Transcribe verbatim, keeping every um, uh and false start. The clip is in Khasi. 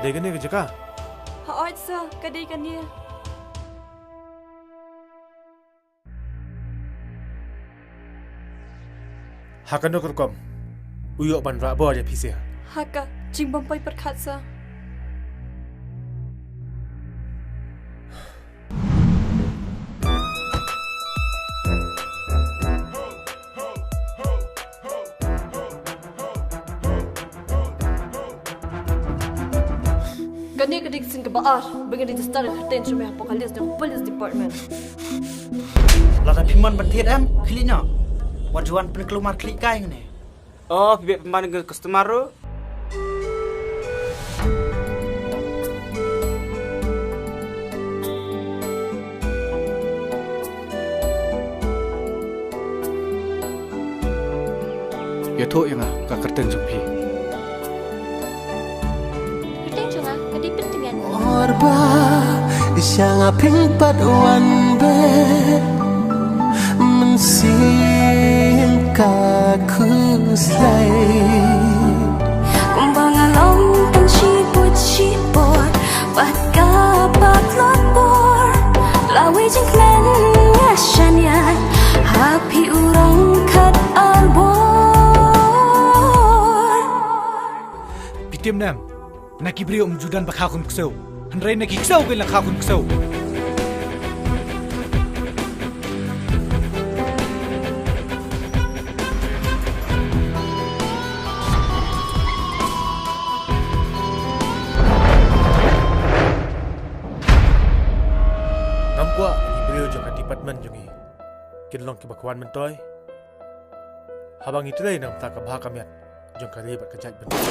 Dei kane ka jaka? Hooid sir, ka dei kane. Ha kano ka rukom u ïoh ban rah bor ïa phi sir? Ha ka jingbym poi pyrkhat sir. Kane ka dei ka sien kaba ar ba ngi register ïa ka kyrteng jong me hapoh ka list jong ka police department. Lada phi mon ban thied em, khlieh noh. Wat ju wan pynkulmar khlieh kai ngne. Oh, phi beh pynban ka customer ruh. Ïathuh ïa nga ka kyrteng jong phi. Kyrteng jong nga ka dei Pyntngen. Or ba sha nga phin pat wan beh mynsiem ka khuslai. Kumba nga long tang shibun shibun bad ka patlot bor. Lawei jingkmen nga shaniah ha phi u rong khat ar bor. Phi tip ne em, na ki briew ym ju don ba kha khun ksew, hynrei na ki ksew kein la kha khun ksew. Ngam kwah ki briew jong ka department jong ngi kin long kiba kwah myntoi haba ngi trei na ka bynta ka bha ka miat jong ka ri bad ka jaitbynriew.